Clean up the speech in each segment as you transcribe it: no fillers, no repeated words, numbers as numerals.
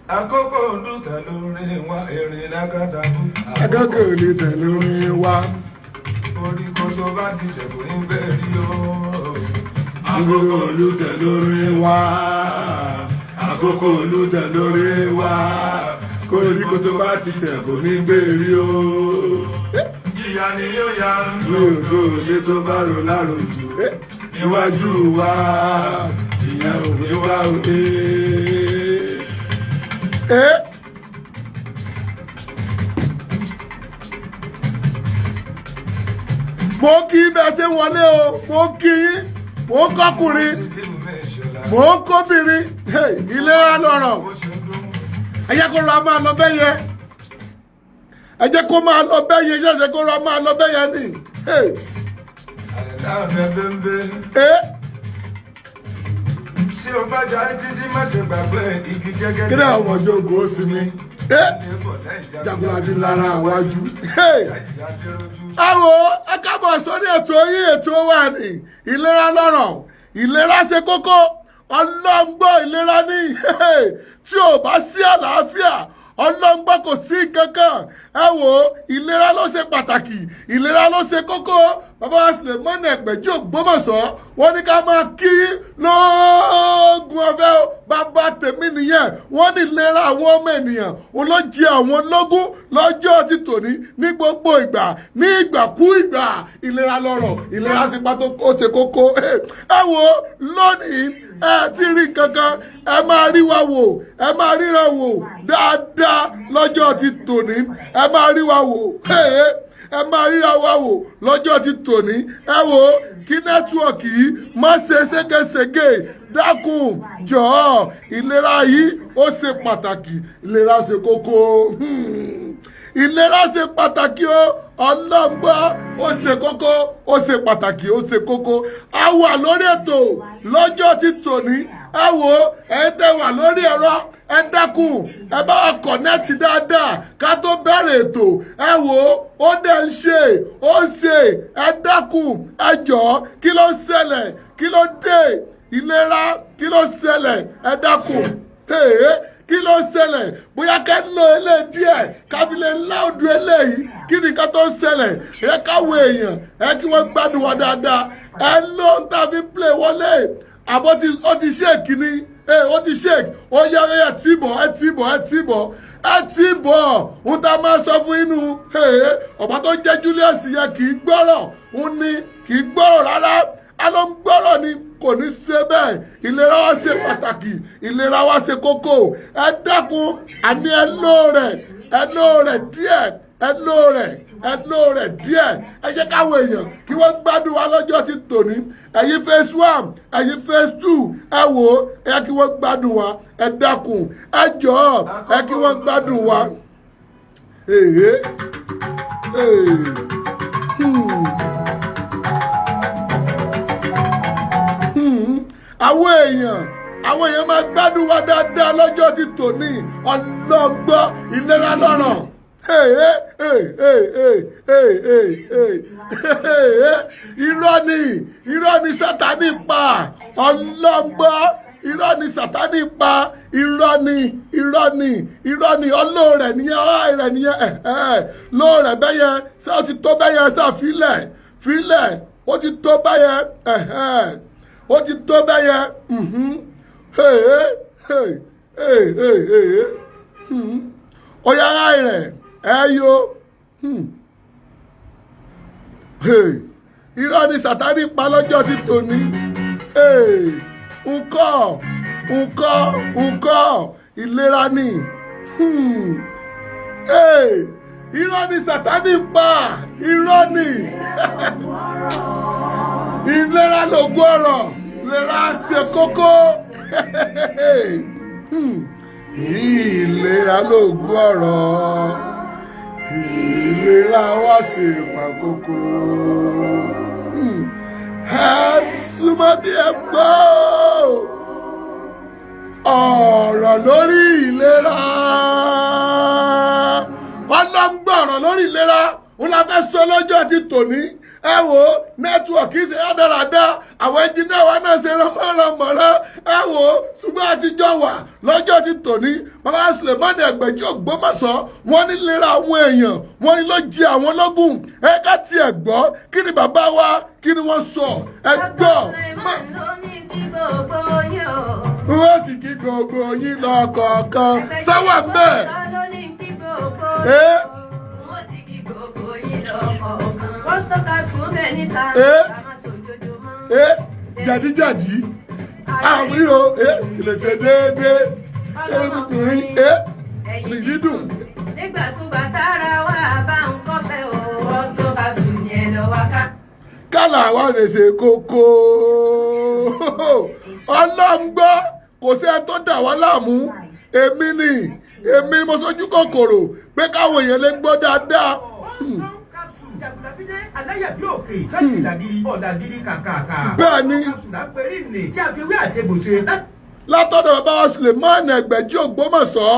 Àkókò olùtẹ̀ lórí wa, erin lákàtàbù. Àkókò olùtẹ̀ lórí wa. Orí kóso bá ti ṣẹ̀kù ní bẹ́ẹ̀ rí o. Àkókò olùtẹ̀ lórí wa. Àkókò olùtẹ̀ lórí wa. Koríko tó bá ti tẹ̀ kò ní gbèrí o. Ìyá ni yóò yá. Lóòótọ́ ilé tó bá ro láròjù níwájú wa, ìyẹn ò ní wá òde. Mo kí bẹ́ẹ̀ ṣe wọlé o, mo kí yín, mo kọkùnrin, mo kóbìnrin. Ìlera lọ́rọ̀. Ẹ jẹ́ kó ra máa lọ bẹ́ẹ̀ yẹn, ẹ jẹ́ kó máa lọ bẹ́ẹ̀ yẹn, ṣẹ̀ṣẹ̀ kó ra máa lọ bẹ́ẹ̀ yẹn ni. Tí o bá jà títí, má ṣe gbàgbé igi jẹ́gẹ́dẹ́. Kí ni àwọn ọjọ́ ogun ó sinmi? Jagunlabi lára àwájú. Ẹ wo, ẹ káàbọ̀ sórí ètò yín, ètò wa ní Ìlera Lọ́rọ̀. Ìlera ṣe kókó, ọlọ́ngbọ́. Ìlera ní, tí ò bá sí àlàáfíà, ọlọ́ngbọ́, kò sí kankan. Ẹ wo, ìlera ló ṣe pàtàkì, ìlera ló ṣe kókó. Bàbá wa Sulemana Ẹ̀pẹ̀jì Ògbómọ̀ṣọ́, wọ́n ní ká máa kí lóògùn ọ̀fẹ́ o. Bàbá tèmi nìyẹn. Wọ́n ní ìlera àwọn ọmọ ènìyàn òun ló jẹ àwọn lógún lọ́jọ́ ti tòní, ní gbogbo ìgbà, ní ìgbàkú ìgbà. Ìlera lọ́rọ̀, ìlera ṣe pàtó, ó ṣe kókó. Ẹ wo, lónìí, ẹ ti rí kankan, ẹ máa rí wa wò, ẹ máa ríra wò dáadáa lọ́jọ́ ti tòní. Ẹ máa rí wa wò, ẹ máa ríra wa wò lọ́jọ́ ti tòní. Ẹ wò, kí network yìí má ṣe ségesège, dákun jọ̀ọ́. Ìlera yìí ó ṣe pàtàkì, ìlera ṣe kókó. Ìlera ṣe pàtàkì o, ọlọ́ngbọ́, ó ṣe kókó, ó ṣe pàtàkì, ó ṣe kókó. A wà lórí ètò lọ́jọ́ ti tòní. Ẹ wò, ẹ tẹ́ wà lórí ẹ̀rọ, ẹ dákun, ẹ bá wa connect dáadáa ká tó bẹ̀rẹ̀ ètò. Ẹ wò, ó dẹ̀ ń ṣe, ó ń ṣe. Ẹ dákun, ẹ jọ̀ọ́, kí ló ń ṣẹlẹ̀? Kí ló dé? Ìlera, kí ló ṣẹlẹ̀? Ẹ dákun, kí ló ṣẹlẹ̀? Bóyá kẹ́ ń lo eléyìí díẹ̀, káfílẹ̀ láòdù eléyìí. Kí ni ká tó ń ṣẹlẹ̀? Ẹ káwọ èèyàn, ẹ kí wọ́n gbádùn wa dáadáa. Ẹ ló ń tà fi play wọlé àbọ̀ tí ó ti shake ni, ó ti shake. Ó yá, ó yá, tí bọ̀, ẹ tí bọ̀, ẹ tí bọ̀, ẹ tí bọ̀. Ń tá máa sọ fún inú ọ̀pá tó jẹ́ Julius yẹn, kì í gbọ́rọ̀, ń ní kì í gbọ́rọ̀ rárá. A ló ń gbọ́rọ̀ ni, kò ní ṣe bẹ́ẹ̀. Ìlera wa ṣe pàtàkì, ìlera wa ṣe kókó. Ẹ dákun, àní ẹ ló rẹ̀, ẹ ló rẹ̀ díẹ̀, ẹ ló rẹ̀, ẹ ló rẹ̀ díẹ̀. Ẹ jẹ́ káwọn èèyàn kí wọ́n gbádùn wa lọ́jọ́ ti tòní. Ẹ̀yin phase one, ẹ̀yin phase two, ẹ wò ó, ẹ jẹ́ kí wọ́n gbádùn wa. Ẹ dákun, ẹ jọ̀ọ́, ẹ kí wọ́n gbádùn wa. Èyí, Àwọn èèyàn máa gbádùn wa dáadáa lọ́jọ́ ti tòní. Ọlọ́gbọ́, ìlera lọ́rọ̀. Hey, hey, hey, hey, hey, hey, hey, hey. Irọ́ ni, irọ́ ni Sátánì pa. Ọlọ́ngbọ́, irọ́ ni Sátánì pa, irọ́ ni, irọ́ ni, irọ́ ni. Ọlọ́ọ̀rẹ̀ nìyẹn, ọ̀rẹ́ nìyẹn. Ẹ̀ ẹ̀ lóòrẹ̀ bẹ́yẹn ṣé ó ti tó bẹ́yẹn? Ṣá filẹ̀, filẹ̀, ó ti tó bẹ́yẹn. Ẹ̀ ẹ̀, ó ti tó bẹ́yẹn. Hey, hey, hey, hey, hey. Ó yára rẹ̀ ẹ yo. Irọ́ ni Sátánì pa lọ́jọ́ ti tòní. Nkọ́, nkọ́, nkọ́, ìlera ni. Irọ́ ni Sátánì pa, irọ́ ni. Ìlera lògùn ọ̀rọ̀, ìlera ṣe kókó. Ìlera lògùn ọ̀rọ̀, ìlera wa ṣe pàkókò. Ẹ súnmọ́ bí, ẹ gbọ́ ọ̀rọ̀ lórí ìlera. Ọlọ́ngbọ̀n, ọ̀rọ̀ lórí ìlera òun la fẹ́ sọ lọ́jọ́ ti tòní. Ẹ wo, network ṣe rádaràda. Àwọn ẹnjìnìá wa náà ṣe ránmọ́ránmọ́rán. Ẹ wò ó, ṣùgbọ́n àtijọ́ wà lọ́jọ́ ti tòní. Bàbá Sulemani Ẹgbẹ̀jì Ògbómọ̀ṣọ́, wọ́n ní lera àwọn èèyàn, wọ́n ní ló jí àwọn lógún. Ẹ ká tiẹ̀ gbọ́ kí ni bàbá wa, kí ni wọ́n sọ. Ẹ gbọ́. Suleiman ló ní kí gbogbo yín o. Wọ́n sì kí gbogbo yín lọ kọ̀ọ̀kan sáwà ń bẹ̀. Ẹgbẹ̀jì ló ní kí gbogbo Ẹ́. yín o. Wọ́n sì kí gbogbo yín lọ kọ̀ọ̀kan. Wọ́n sọ́ka sùn bẹ́ẹ̀ níta. Ẹ́. Ká má ṣojoojúmọ́. Ẹ jẹ̀díjẹ̀dí àwọn ríro ẹ lè ṣe déédéé ẹrúkùnrin ẹ Ẹ̀yìn dídùn. Nígbàkúgbà tára wà bá ń kọ́fẹ́ o. Wọ́n sọ́ka sùn ní ẹ lọ wá ká. Kálá wa lè ṣe kókó. Ọlọ́ngbọ́, kò sí ẹni tó dà wá láàmú. Èmi ni, èmi ni mo sojú kòkòrò pé káwọn èèyàn lè gbọ́ dáadáa. Jagunlabídé aláyàbí òkè sẹ́yìn ìlàgìrì ọ̀làgìrì kàkàkà. Bẹ́ẹ̀ ni. Capsule lápẹ́rì nì tí a fi wí àtẹ̀gbò ṣe. Látọ̀dọ̀ bàbá wa Sulemani Ẹgbẹ̀jì Ògbómọ̀ṣọ́.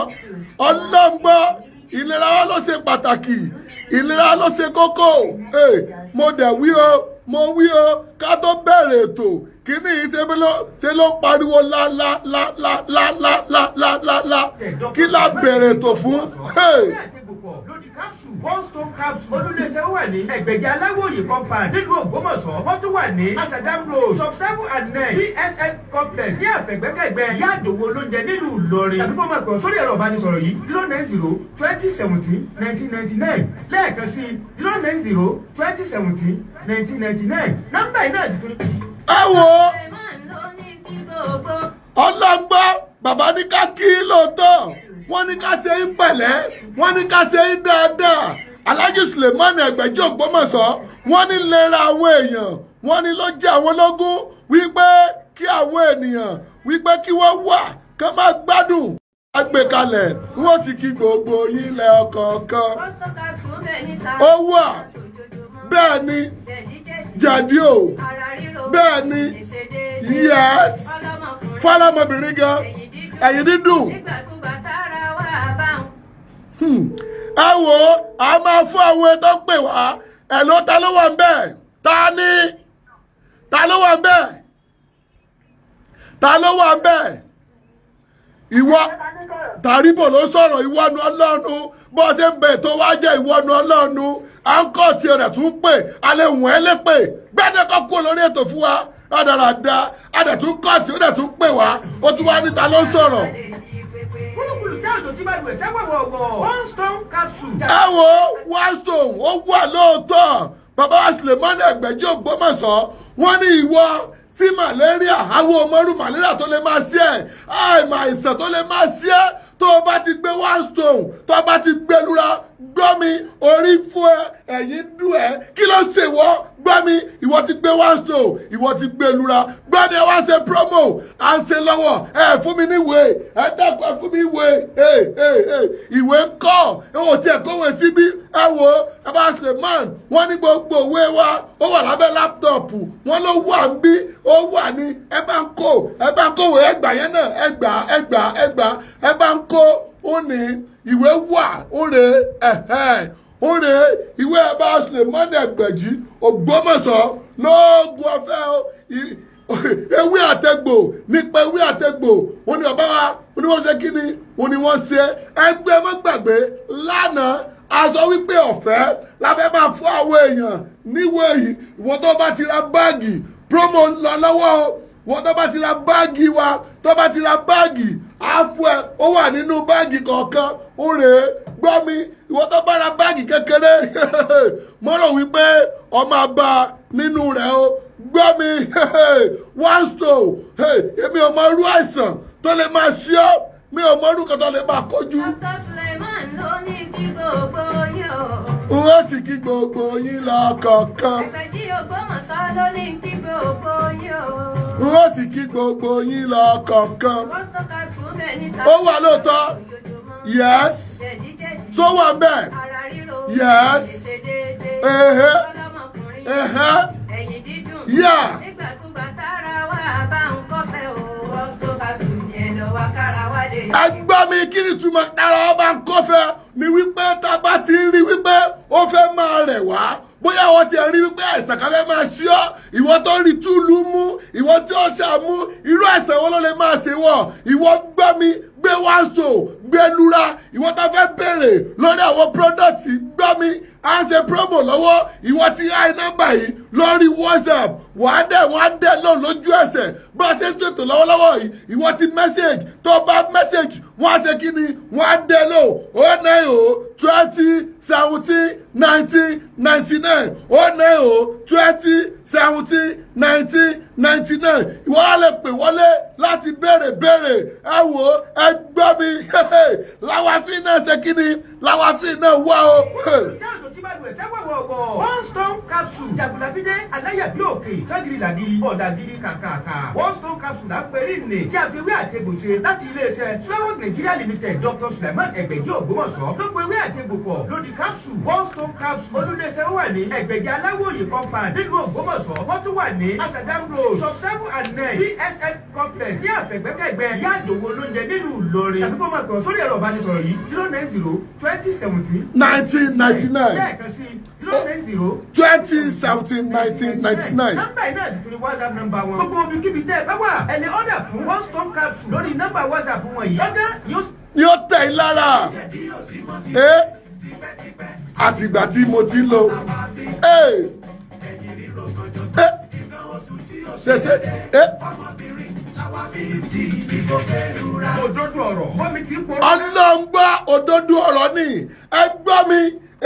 Ọlọ́ngbọ́, ìlera wa ló ṣe pàtàkì, ìlera ló ṣe kókó. Ee, mo dẹ̀ wí o, mo wí o, ká tó bẹ̀rẹ̀ ètò kíní yìí, ṣe ló ń pariwo la la la la la la la la la la. Kí la bẹ̀rẹ̀ ètò fún? Hey. Lódì capsule, One Stone Capsule, olúléeṣẹ́ wà ní Ẹgbẹ̀jì Aláwòye Compound nílùú Ògbómọ̀ṣọ́. Wọ́n tún wà ní Asadam Road, shop 7 and 9, BSN Complex, ní àfẹ̀gbẹ́kẹ̀gbẹ́ Ìyá Àdòwò olóúnjẹ nílùú Ìlọrin. Tàbí kó máa pè wọ́n sórí ẹ̀rọ ìbánisọ̀rọ̀ yìí: 090 2017 1999. Lẹ́ẹ̀kan sí: 090 2017 1999. Nọ́mbà yìí náà sì tún. Ẹ wo. Suleiman ló ní kí gbogbo. Ọlọ́ngbọ́, bàbá ní ká kí lóòótọ́, wọ́n ní ká ṣe ń pẹ̀lẹ́, wọ́n ní ká ṣe ń dáadáa. Alhaji Sulemani Ẹgbẹ̀jì Ògbómọ̀ṣọ́, wọ́n ní lera àwọn èèyàn, wọ́n ní ló jẹ́ àwọn lógún wípé kí àwọn ènìyàn, wípé kí wọ́n wà kán má gbádùn àgbékalẹ̀. Wọ́n ti kí gbogbo yín lẹ́ọ̀kọ̀ọ̀kan. Wọ́n sọ́ka sùn bẹ́ẹ̀ níta. Ó wà. Bẹ́ẹ̀ ni. Jẹ̀díjẹ̀dí. Jẹ̀dí o. Ara ríro. Bẹ́ẹ̀ ni. Lè ṣe déédéé. Yes. Ọlọ́mọkùnrin. Fọlọ́mọbìnrin gan, ẹ̀yìn dídùn. Nígbàkúgbà tára wà bá ń Ẹ wo, a máa fún àwọn tó ń pè wá. Ẹ ló, ta ló wà ń bẹ̀? Ta ni? Ta ló wà ń bẹ̀? Ta ló wà ń bẹ̀? Ìwọ tàríbò ló sọ̀rọ̀. Ìwọ́nu ọlọ́run, bó ṣe ń bẹ̀ tó wá jẹ́ ìwọ́nu ọlọ́run. À ń kọ́ tiẹ̀ rẹ̀ tún pè alẹ́ wọ̀n ẹ́ lé pè gbẹ́dẹ́kọ́ kúrò lórí ètò fún wa rádaràda. A dẹ̀ tún kọ́ tí ó dẹ̀ tún pè wá, ó tún wá níta ló ń sọ̀rọ̀. Lè jí pépé. Kúlùkùlù sí àjò tí bá lu ẹ̀sẹ̀ wọ̀wọ̀wọ̀. One Stone Capsule. Ẹ wo, One Stone ó wà lóòótọ́. Bàbá wa Sulemani Ẹgbẹ̀jì Ògbómọ̀ṣọ́, wọ́n ní ìwọ tí malaria, àwọn ọmọrú malaria tó lè máa ṣe ẹ, àìmọ̀ àìsàn tó lè máa ṣe ẹ, tó o bá ti gbé One Stone, tó o bá ti gbé lura, gbọ́ mi, orí fún ẹ, ẹ̀yìn dùn ẹ, kí ló ṣe wọ́? Gbọ́ mi, ìwọ ti gbé One Stone, ìwọ ti gbé lura. Gbọ́ mi, ẹ wá ṣe promo à ń ṣe lọ́wọ́. Ẹ fún mi níwèé, ẹ dákun, ẹ fún mi ìwé. Ìwé ń kọ́ ẹ ò tiẹ̀ kówé síbí. Ẹ wo, ẹ bá Suleiman, wọ́n ní gbogbo òwe wa ó wà lábẹ́ laptop wọ́n ló wà ń bí, ó wà ní. Ẹ bá ń kó, ẹ bá ń kówé. Ẹ gbà yẹn náà, ẹ gbà, ẹ gbà, ẹ gbà, ẹ bá ń kó. Ó ní ìwé wà, ó rè ẹ̀hẹ́, ó rè ìwé. Ẹ bá Suleiman Ẹgbẹ̀jì Ògbómọ̀ṣọ́ lóògùn ọ̀fẹ́ o. Ewé àtẹ̀gbò, nípa ewé àtẹ̀gbò, ó ní bàbá wa, ó ní wọ́n ṣe kí ni, ó ní wọ́n ṣe ẹgbẹ́. Mọ́ gbàgbé lánàá, a sọ wípé ọ̀fẹ́ la fẹ́ máa fún àwọn èèyàn níwèé yìí. Ìwọ tó bá ti ra báàgì, promo ń lọ lọ́wọ́ o. Ìwọ tó bá ti ra báàgì wa, tó bá ti ra báàgì, á fún ẹ. Ó wà nínú báàgì kọ̀ọ̀kan, ó rèé. Gbọ́ mi, ìwọ tó bá ra báàgì kékeré, mo rò wípé ọmọ àbá nínú rẹ̀ o. Gbọ́ mi, One Stone, èmi ò mọ irú àìsàn tó lè máa ṣí ọ́, mi ò mọ irú kan tó lè máa kojú. Dr. Suleiman ló ní kí gbogbo yín o. N ó sì kí gbogbo yín lọ kọ̀ọ̀kan. Ẹgbẹ̀jì Ògbómọ̀ṣọ́ ló ní kí gbogbo yín o. N ó sì kí gbogbo yín lọ kọ̀ọ̀kan. Wọ́n sọ́ka sùn bẹ́ẹ̀ níta. Ó wà lóòótọ́. Ojoojúmọ́. Yes. Jẹ̀díjẹ̀dí. Tó wà ń bẹ̀. Ara ríro. Yes. Lè ṣe déédéé. Ehe. Ọlọ́mọkùnrin. Ẹ̀hẹ́. Ẹ̀yìn dídùn. Yeah. Nígbàkúgbà tára wà bá ń kọ́fẹ́ o. Wọ́n sọ́ka sùn yẹn lọ wá kára wá lè. Ẹgbọ́n mi, kí ni túmọ̀ tára ọba ń kọ́fẹ́ ni wípé tá a bá ti ń rí wípé ó fẹ́ máa rẹ̀ wá. Bóyá Bóyá wọ́n ti rí wípé àìsàn kan fẹ́ máa ṣí ọ́, ìwọ tó rí túlù mú, ìwọ tí ó ṣàmú, irú àìsàn wo ló lè máa ṣe wọ̀? Ìwọ gbọ́ mi, gbé wàásù, gbé lura. Ìwọ tó fẹ́ béèrè lórí àwọn product, gbọ́ mi, à ń ṣe promo lọ́wọ́. Ìwọ tí háì nọ́mbà yìí lórí WhatsApp, wàá dẹ̀ wọ́n á dẹ̀ lóun lójú ẹsẹ̀. Bá a ṣe ń ṣètò lọ́wọ́lọ́wọ́ yìí, ìwọ tí message, tó bá message, wọ́n á ṣe kí ni, wọ́n á dẹ̀ lò. 090 20 17 19 99, 090 20 17 19 99. Ìwọ á lè pè wọlé láti béèrè béèrè. Ẹ wò ó, ẹ gbọ́ mi, láwàfín náà ṣe kí ni, láwàfín náà wá o. Ṣé òjò tí bá lu ẹ̀sẹ̀ wọ̀wọ̀ ọ̀gbọ̀? One Stone Capsule, jagunlabídé aláyàbí òkè ságiri làgiri ọ̀dàgiri kàkàkà. One Stone Capsule là ń perí nì tí a fi ewé àtegbò ṣe láti iléeṣẹ́ Sulawok Nigeria Limited. Dr. Suleiman Ẹgbẹ̀jì Ògbómọ̀ṣọ́ ló pe ewé àtegbò pọ̀ lódi capsule. One Stone Capsule, olúléeṣẹ́ wà ní Ẹgbẹ̀jì Aláwòye Compound nílùú Ògbómọ̀ṣọ́. Wọ́n tún wà ní Asadam Road, Shop 7 and 9, BSN Complex, ní àfẹ̀gbẹ́kẹ̀gbẹ́ Ìyá Àdòwò olóúnjẹ nílùú Ìlọrin. Tàbí kó máa kàn sórí ẹ̀rọ ìbánisọ̀rọ̀ yìí: 090 20 17 19 99. Lẹ́ẹ̀kan sí: 090 20 17 19 99. Nọ́mbà yìí náà sì tún ní WhatsApp nọ́mbà wọn. Gbogbo ibikíbi tẹ́ ẹ bá wà, ẹ lè order fún One Stone Capsule lórí nọ́mbà WhatsApp wọn yìí. Lọ́gán yóò Yóò tẹ̀ ẹ́ lára ẹ́ àtìgbà tí mo ti ń lo ẹ́ ẹ́ ṣẹṣẹ ẹ́. Òdodo ọ̀rọ̀ bọ́mi ti ń poró. Ọlọ́ngbọ́, òdodo ọ̀rọ̀ ni. Ẹ gbọ́ mi,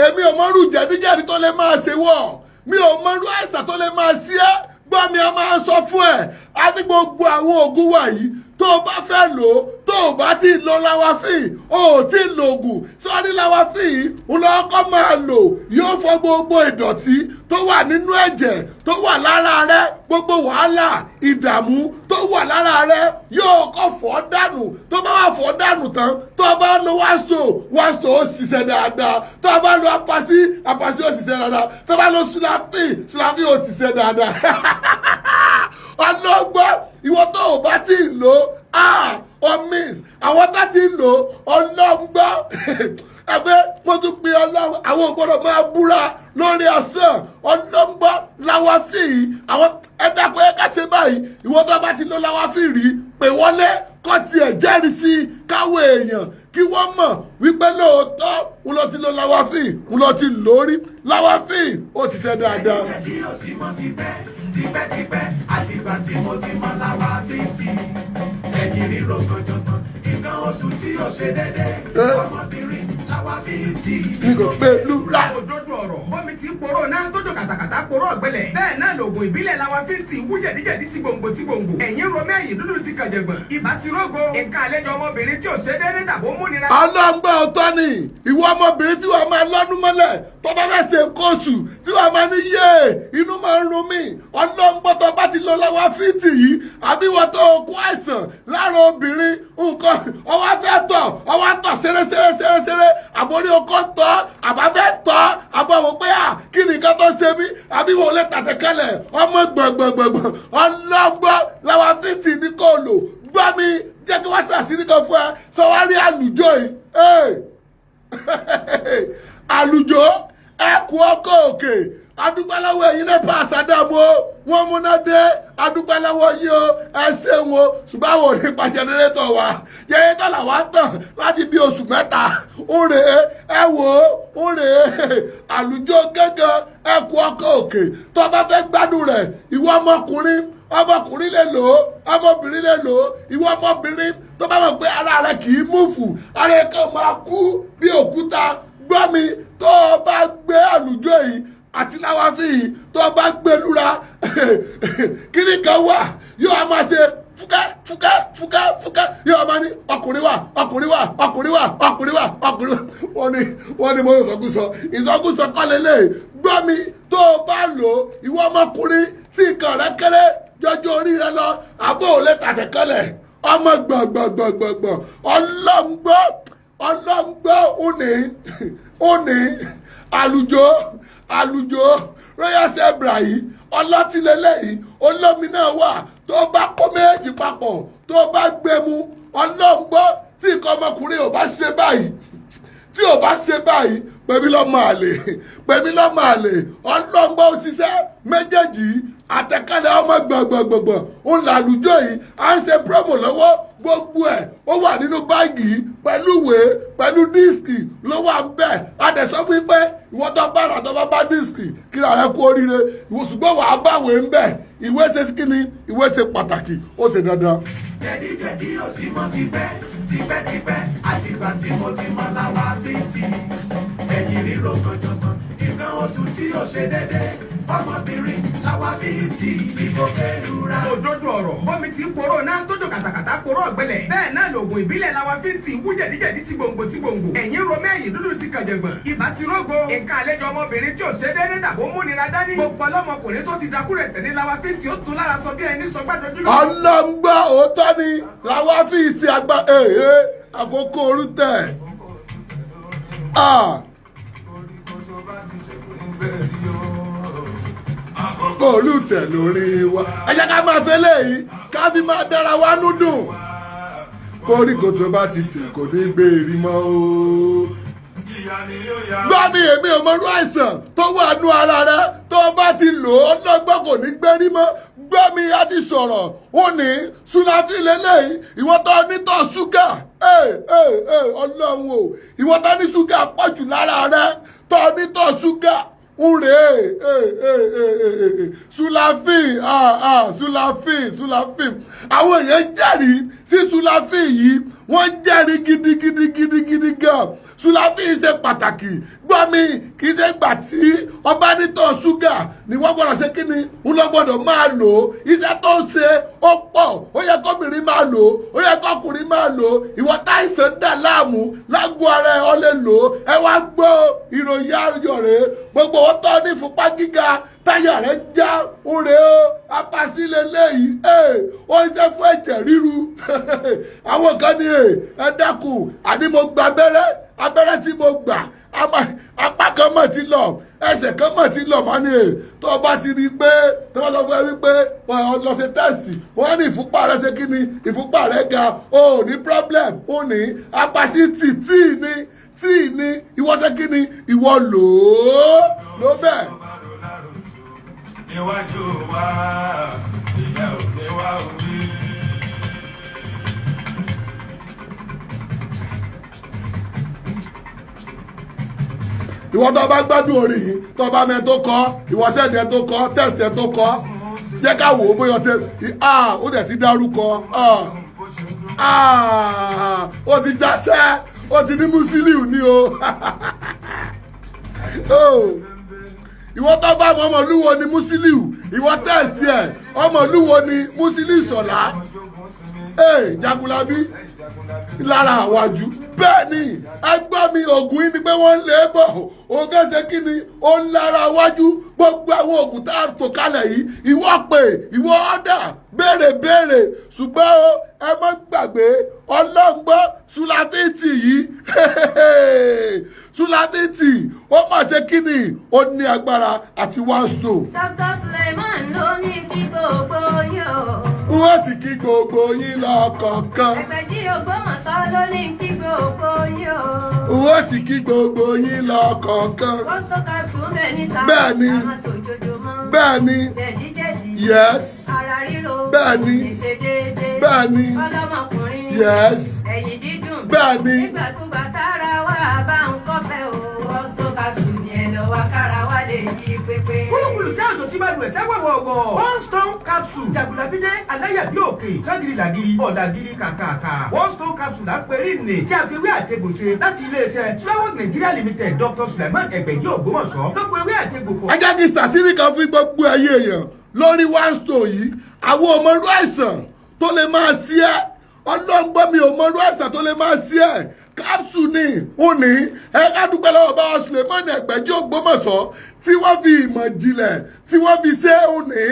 èmi ò mọ̀rú jẹ̀díjẹ̀dí tó lè máa ṣe wọ̀, mi ò mọ̀rú àìsàn tó lè máa ṣe é. Gbọ́ mi, a máa sọ fún ẹ, a ní gbogbo àwọn oògùn wa yìí, tó o bá fẹ́ lò ó, tó o bá ti lo lawafin, o ò tí ì lo oògùn sọ́rí. Lawafin yìí ń lọ kọ́ máa lò, yóò fọ gbogbo ìdọ̀tí tó wà nínú ẹ̀jẹ̀ tó wà lára rẹ, gbogbo wàhálà ìdààmú tó wà lára rẹ, yóò kọ́ fọ́ dànù. Tó bá wà fọ́ dànù tán, tó bá lo wàásù, wàásù ó ṣiṣẹ́ dáadáa. Tó bá lo apasi, apasi ó ṣiṣẹ́ dáadáa. Tó bá lo sulafin, sulafin ó ṣiṣẹ́ dáadáa. Ọlọ́gbọ́n, ìwọ tó o bá ti lò ó, ọ miss àwọn tá ti lò ó. Ọlọ́gbọ́n, ẹgbẹ́ mo tún pe Ọlọ́run, àwọn ò gbọ́dọ̀ máa búra lórí ọ̀sán. Ọlọ́gbọ́n, láwáfì yìí, àwọn ẹ̀dàpọ̀ ẹ̀ ká ṣe báyìí. Ìwọ tó bá ti lò láwáfì rí, pè wọlé kọ́ tiẹ̀ jẹ́rìí sí káwọ́ èèyàn kí wọ́n mọ̀ wípé lóòótọ́ ń lọ ti lo láwáfì, ń lọ ti lórí láwáfì, ó ti ṣe dáadáa. Bí ó sì mọ tipẹ́ tipẹ́tipẹ́, àtìgbà tí mo ti mọ láwàfíìtì, ẹ̀yìn ríro kọjọ̀gbọ̀n, nǹkan oṣù tí ó ṣe déédéé, ọmọbìnrin láwàfíìtì. N kò pé lúra. Òdodo ọ̀rọ̀ bọ́mi ti ń poró náà tó jò kàtàkàtà poró ọ̀gbẹ́lẹ̀. Bẹ́ẹ̀ náà lògùn ìbílẹ̀ lawafíìtì wú jẹ̀díjẹ̀dí ti gbòǹgbò ti gbòǹgbò. Ẹ̀yìn romí, ẹ̀yìn dúdú ti kànjẹ̀gbọ̀n. Ibà ti rógo. Nǹkan àlejò ọmọbìnrin tí ò ṣe déédéé tàbó múnira. Ọlọ́gbọ́n, ọ̀tọ́ ni. Ìwọ ọmọbìnrin tí wàá máa lọ́dún mọ́lẹ̀ tó bá fẹ́ ṣe nǹkan oṣù, tí wàá máa ní yé inú máa ń run mí, ọlọ́gbọ́n, tó bá ti lọ lọ́wọ́ fíìtì yìí, àbí wọ́n tó kó àìsàn lára obìnrin, nǹkan ọwọ́ fẹ́ tọ̀, ọwọ́ tọ̀ ṣeré ṣeré ṣeré ṣeré, àbórí ọkọ̀ tọ́, àbábẹ́ tọ́, àbọ̀ wò pé à kí ni nǹkan tó ṣe mí, àbí wọ́n lè tàtẹ̀kẹ́lẹ̀ ọmọ gbọ̀ngbọ̀ngbọ̀ngbọ̀n, ọlọ́gbọ́n, làwọn fíìtì ní kò lò. Gbọ́ mi, jẹ́ kí wọ́n ṣàṣírí kan fún ẹ. Sọ wá rí àlùjọ yìí, àlùjọ ẹkù ọkọ̀ òkè, adúpẹ́lọ́wọ́ ẹ̀yin NEPA àsàdàmú o, wọ́n múná dé, adúpẹ́lọ́wọ́ yìí o, ẹ ṣeun o. Ṣùgbọ́n àwọn ò ní pa generator wa, generator làwa ń tàn láti bí oṣù 3. Ó rèé, ẹ wò ó, ó rèé, àlùjọ gángan ẹkù ọkọ̀ òkè. Tó bá fẹ́ gbádùn rẹ̀, ìwọ ọmọkùnrin, ọmọkùnrin lè lò ó, ọmọbìnrin lè lò ó. Ìwọ ọmọbìnrin tó bá mọ̀ pé ara rẹ kì í move, ara rẹ kàn máa kú bí òkúta, gbọ́ mi, tó o bá gbé àlùjọ yìí àti láwáfí yìí, tó o bá gbé lura, kíní kan wà, yóò máa ṣe fúkẹ́ fúkẹ́ fúkẹ́ fúkẹ́, yóò máa ní ọkùnrin wà, ọkùnrin wà, ọkùnrin wà, ọkùnrin wà, ọkùnrin wà. Wọ́n ní mo ìsọkúsọ, ìsọkúsọ kọ́ lélẹ̀. Gbọ́ mi, tó o bá lò ó, ìwọ ọmọkùnrin tí nǹkan rẹ kéré jọjọ orí rẹ lọ, àbó ò lè tàtẹ̀kẹ́lẹ̀ ọmọ gbọ̀ngbọ̀ngbọ̀ngbọ̀n, ọlọ́ngbọ́, ọlọ́ngbọ́, òní òní àlùjọ, àlùjọ Royal Zebra yìí, ọlọ́tìlélẹ́yìí, olómi náà wà. Tó bá kó méjì papọ̀, tó bá gbé mu, ọlọ́ngbọ́, tí nǹkan ọmọkùnrin ò bá ṣe báyìí, tí Tí ò bá ṣe báyìí, pẹ̀mí lọ́mọ àlè, pẹ̀mí lọ́mọ àlè. Ọlọ́ngbọ́n òṣìṣẹ́ méjèèjì àtẹ̀kálẹ̀ ọmọ gbọ̀ngbọ̀ngbọ̀ngbọ̀n ń làlùjọ yìí. À ń ṣe promo lọ́wọ́. Gbogbo ẹ̀ ó wà nínú báàgì yìí, pẹ̀lú ìwé, pẹ̀lú disc ló wà ń bẹ̀. A dẹ̀ sọ fún yín pé ìwọ tó bá rà, tó bá bá disc, kí ra rẹ kú oríire ìwọ, ṣùgbọ́n wàá báwèé ń bẹ̀. Ìwé ṣe kí ni? Ìwé ṣe pàtàkì, ó ṣe dandan. Jẹ̀díjẹ̀dí ò sí mọ́ tipẹ́ tipẹ́tipẹ́ àtìgbà tí mo ti mọ láwa fìtì. Ẹ̀yìn ríro kànjọ̀gbọ̀n, nǹkan oṣù tí ò ṣe déédéé, ọmọbìnrin làwa fìtì ìbò kẹrùra. Òdodo ọ̀rọ̀, bọ́mi ti ń poró náà tójó kàtàkàtà poró ọ̀gbẹ́lẹ̀, bẹ́ẹ̀ náà lògùn ìbílẹ̀ làwa fi ń tì wú jẹ̀díjẹ̀dí tí gbòǹgbò tí gbòǹgbò. Ẹ̀yìn ro mẹ́yìn dúdú ti kànjẹ̀gbọ̀n, ibà ti rógo, nǹkan àlejò ọmọbìnrin tí ò ṣe déédéé tàbó múnira dání, gbogbo ọlọ́mọkùnrin tó ti dakúrẹ̀ tẹ̀lé, làwa fi ń tì ó tún lára sọ bí ẹni sọgbàdójú. Ọlọ́ngbọ́, òótọ́ ni làwa fi ṣe àgbà èè àkókò orú tẹ̀. Ah, kò olùtẹ̀ lórí wa. Ẹ jẹ́ ká máa fẹ́ léyìí, ká fi máa dára wa nú dùn. Koríko tó bá ti tẹ̀ kò ní gbé erí mọ́ o. Gbọ́ mi, èmi ò mọrú àìsàn tó wà nú ara rẹ. Tó bá ti lò ó, lọ́gbọ́n kò ní gbérí mọ́. Gbọ́ mi, á ti sọ̀rọ̀ ó ní sunafi lélẹ́yìí. Ìwọ tó nítọ̀ ṣúgà, ọlọ́run o, ìwọ tó ní ṣúgà pọ̀jù lára rẹ, tó nítọ̀ ṣúgà ń rè é, sulafin, sulafin, sulafin. Àwọn èèyàn jẹ́rìí sí sulafin yìí, wọ́n jẹ́rìí gidigidi gidigidi gan. Sulafin ṣe pàtàkì. Gbọ́ mi, kì í ṣe gbà tí ọba nítọ̀ ṣúgà ni wọ́n gbọ́dọ̀ ṣe kí ni ń lọ gbọ́dọ̀ máa lò ó. Iṣẹ́ tó ń ṣe ó pọ̀. Ó yẹ kóbìnrin máa lò ó, ó yẹ kọkùnrin máa lò ó. Ìwọ táìsàn ń dà láàmú lágbo ara ẹ, ọ lè lò ó. Ẹ wá gbọ́ ìròyìn ayọ̀ rèé. Gbogbo wọn tó ní ìfúnpá gíga, táyà rẹ̀ já ń rèé o, apasílẹ̀ léyìí. Ó ń ṣe fún ẹ̀jẹ̀ ríru. Àwọn kan ní ẹ dákun, àní mo gba abẹ́rẹ́, abẹ́rẹ́ tí mo gbà, apá kan mọ̀ ti lọ, ẹsẹ̀ kan mọ̀ ti lọ. Mọ́ ni tó o bá ti rí i pé tó bá sọ fún ẹ wípé lọ ṣe test, wọ́n ní ìfúnpá rẹ ṣe kí ni, ìfúnpá rẹ ga, o ò ní problem. Ó ní apasítì tíì ní tíì ní. Ìwọ ṣe kí ni? Ìwọ lò ó ló bẹ́ẹ̀. Níwájú wa, ìyá ò ní wá orí. Ìwọ tó bá gbádùn orin yìí, tó bá mẹ tó kọ, ìwọ send ẹ tó kọ, text ẹ tó kọ, jẹ́ ká wò ó bóyá ọtí. Ah, ó dẹ̀ ti dárúkọ. Ah, ó ti jáṣẹ́, ó ti ní Musiliu ní o. Oh, ìwọ tó bá mọ ọmọlúwo ni Musiliu, ìwọ text ẹ ọmọlúwo ni Musiliu Ìṣọ̀lá. Ee, Jagunlabi lára àwájú. Bẹ́ẹ̀ ni, ẹgbọ́n mi, oògùn yìí ni pé wọ́n ń lé bọ̀. Òun kẹsẹ̀ kí ni ó ń lára wájú. Gbogbo àwọn oògùn tá a tò kalẹ̀ yìí, ìwọ pè, ìwọ ọ̀dà, béèrè béèrè. Ṣùgbọ́n o, ẹ má gbàgbé, ọlọ́ngbọ́n, sulafiti yìí, sulafiti, ó mà ṣe kí ni, ó ní agbára àti one stone. Dr. Suleiman ló ní kí gbogbo yín o. Wọ́n sì kí gbogbo yín lọ kọ̀ọ̀kan. Ẹgbẹ̀jì Ògbómọ̀ṣọ́ ló ní kí gbogbo yín o. Wọ́n sì kí gbogbo yín lọ kọ̀ọ̀kan. Wọ́n sọ́ka sùn bẹ́ẹ̀ níta. Bẹ́ẹ̀ni. Àwọn tòjoojúmọ́. Bẹ́ẹ̀ni. Jẹ̀díjẹ̀dí. Yes. Ara ríro. Bẹ́ẹ̀ni. Ìṣedéédé. Bẹ́ẹ̀ni. Ọlọ́mọkùnrin. Yes. Ẹ̀yìn dídùn. Bẹ́ẹ̀ni. Nígbàkúgbà tára wa bá ń kọ́fẹ́ o. Wọ́n sọ́ka sùn ní ẹ lọ wa kára wa lè jí pépé. Kúlùkùlù sí àjò tí bá lu ẹ̀sẹ̀ wọ̀wọ̀wọ̀. One stone capsule, jagunlabi dé aláyàbí òkè ságiri làgiri ọ̀làgiri kàkàkà. One stone capsule là ń perí nì tí a fi ewé àtegbò ṣe láti iléeṣẹ́ Sulawok Nigeria Limited. Dr Suleiman Ẹgbẹ̀jì Ògbómọ̀ṣọ́ ló pe ewé àtegbò pọ̀. Ẹ jẹ́ kí n ṣàṣírí kan fún gbogbo ẹyẹ èèyàn lórí one stone yìí. Àwọn ọmọlú àìsàn tó lè máa ṣí ẹ́, ọlọ́ngbọ́n, mi ò mọrú àìsàn tó lè máa ṣí ẹ́. Capsule ni ó ní. Ẹ ká dúpẹ́ lọ́wọ́ bá wa Suleiman Ẹgbẹ̀jì Ògbómọ̀ṣọ́ tí wọ́n fi ìmọ̀ jìnlẹ̀ tí wọ́n fi ṣe é. Ó ní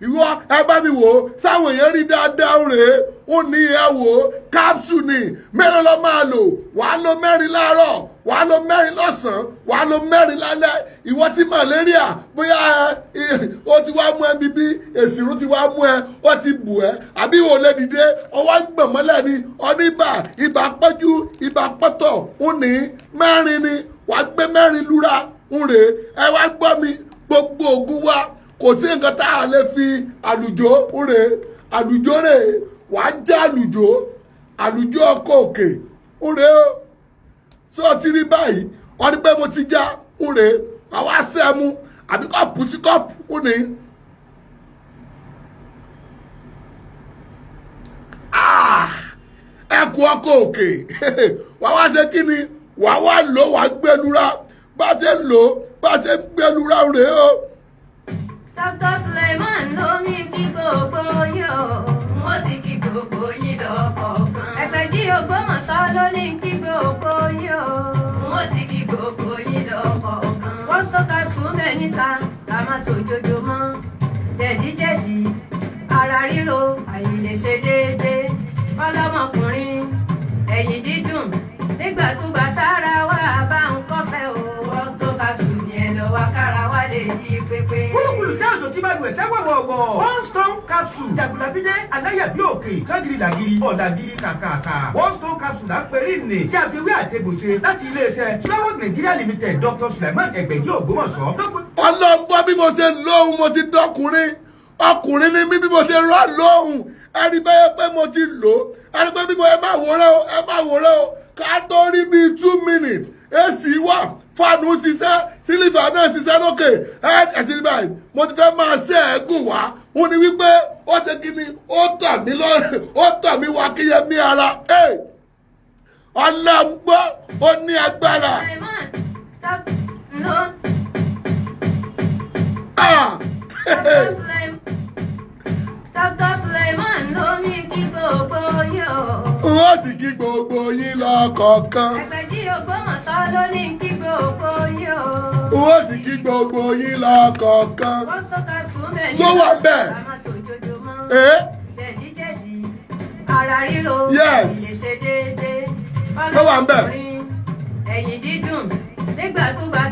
ìwọ, ẹ bá mi wò ó sáwọn èèyàn rí dáadáa rèé. Ó ní ẹ wò ó, capsule ni. Mélòó lọ máa lò? Wàá lo 4 láàárọ̀, wàá lo 4 lọ́sàn-án, wàá lo 4 lálẹ́. Ìwọ tí malaria bóyá ẹ ó ti wá mú ẹ bíbí, èsìrú ti wá mú ẹ, ó ti bù ẹ, àbí ìwọ lè dìde, ọwọ́ ń gbọ̀n mọ́lẹ̀ ni, oníbà, ibà pọ́jú, ibà. Ibà pọ́tọ̀ ń ní mẹ́rin ni wàá gbé mẹ́rin lura ń rè é. Ẹ wá gbọ́ mi, gbogbo ògùn wa, kò sí nǹkan tá a lè fi àlùjó ń rè é. Àlùjó rè é, wàá já àlùjó, àlùjó ọkọ̀ òkè ń rè é o. Sọ ti rí báyìí? Wọ́n ní pé mo ti já ń rè é, wàá wá sẹ́mu àbí kọ́ọ̀pù sí kọ́ọ̀pù ń ní. Ah! Ẹkù ọkọ̀ òkè, wàá wá ṣe kí ni? Wàá wá lò, wàá gbẹlura. Bá ṣe ń lò, bá ṣe ń gbẹlura rèé o. Dr. Suleiman ló ní kí gbogbo yín o. Wọ́n sì kí gbogbo yín lọ́kọ̀ọ̀kan. Ẹgbẹ̀jì Ògbómọ̀ṣọ́ ló ní kí gbogbo yín o. Wọ́n sì kí gbogbo yín lọ́kọ̀ọ̀kan. Wọ́n sọ́ka sùn bẹ́ẹ̀ níta ká má sòjòjò mọ́. Jẹ̀díjẹ̀dí, ara ríro, àìlèṣe déédéé. Ọlọ́mọkùnrin, ẹ̀yìn dídùn. Nígbàkúgbà tára wà bá ń kọ́fẹ́ o. Wọ́n sọ́ka sùn yẹn lọ wá kára wá lè jí pépé. Kúlùkùlù sí àjò tí bá lu ẹ̀sẹ̀ wọ̀wọ̀wọ̀. One stone capsule jagunlabídé aláyàbí òkè ságiri làgiri ọ̀làgiri kàkàkà. One stone capsule là ń perí nì tí a fi wí àtẹ̀gùn ṣe láti iléeṣẹ́ Sulawok Nigeria Limited, Dr. Suleiman Ẹgbẹ̀jì Ògbómọ̀ṣọ́. Ọlọ́ngbọ́n, bí mo ṣe lóhùn, mo ti dọ́kùnrin, ọkùnrin ni mí. Bí mo ṣe rọ́ lóhùn, ẹni bẹ́ẹ̀ pé mo ti lò ó, ẹni pé bí mo, ẹ máa wòrán o, ẹ máa wòrán o. Ká tó rí bíi 2 minutes, AC wà, fan ṣiṣẹ́, ceiling náà ṣiṣẹ́ lókè. Ẹ ẹ̀sìn báyìí, mo ti fẹ́ máa ṣe ẹ̀gùn wá. Ó ní wípé ó ṣe kí ni, ó tàn mí lọ́rùn, ó tàn mí wá kíyẹmí ara. Ọlọ́ngbọ́n, ó ní agbára. Suleiman ló Ah! Dr. Suleiman ló ní kí gbogbo yín o. Wọ́n sì kí gbogbo yín lọ́kọ̀ọ̀kan. Ẹgbẹ̀jì Ògbómọ̀ṣọ́ ló ní kí gbogbo yín o. Wọ́n sì kí gbogbo yín lọ́kọ̀ọ̀kan. Wọ́n sọ́ka sùn bẹ́ẹ̀ Sọ wà bẹ́ẹ̀. ká má sòjòjò mọ́. Eh? Jẹ̀díjẹ̀dí, ara ríro. Yes. Lè ṣe déédéé. Sọ wà bẹ́ẹ̀. Ọlọ́kùnrin, ẹ̀yìn dídùn. Nígbàkúgbà